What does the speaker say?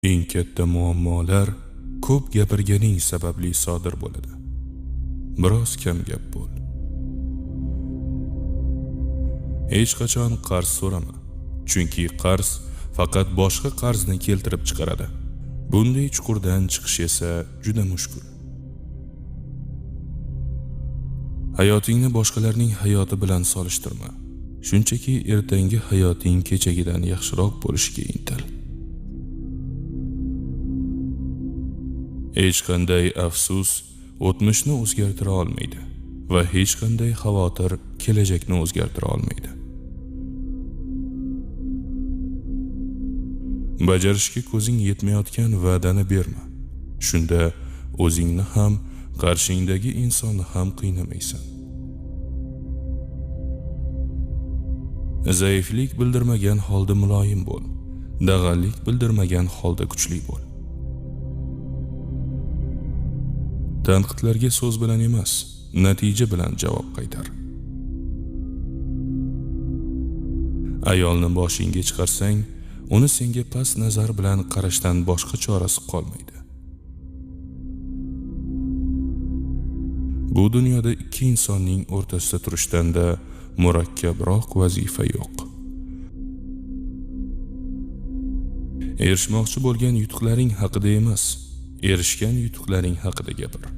Eng katta muammolar ko'p gapirganing sababli sodir bo'ladi. Biroz kam gap bo'l. Hech qachon qarz so'rama, chunki qarz faqat boshqa qarzni keltirib chiqaradi. Bunday chuqurdan chiqish esa juda mushkul. Hayotingni boshqalarning hayoti bilan solishtirma. Shunchaki ertangi hayoting kechagidan yaxshiroq bo'lishiga intil. Hech qanday afsus o'tmishni o'zgartira olmaydi va hech qanday xavotir kelajakni o'zgartira olmaydi. Bajarishga ko'zing yetmayotgan va'dani berma. Shunda o'zingni ham, qarshingdagi insonni ham qiynamaysan. Zaiflik bildirmagan holda muloyim bo'l. Dag'allik bildirmagan holda kuchli bo'l. Tanqidlarga so'z bilan emas, natija bilan javob qaytar. Ayolni boshingga chiqarsang, uni senga past nazar bilan qarashdan boshqa chorasi qolmaydi. Bu dunyoda ikki insonning o'rtasida turishdan-da murakkabroq vazifa yo'q. Erishmoqchi bo'lgan yutuqlaring haqida emas, erishgan yutuqlaring haqida gapir.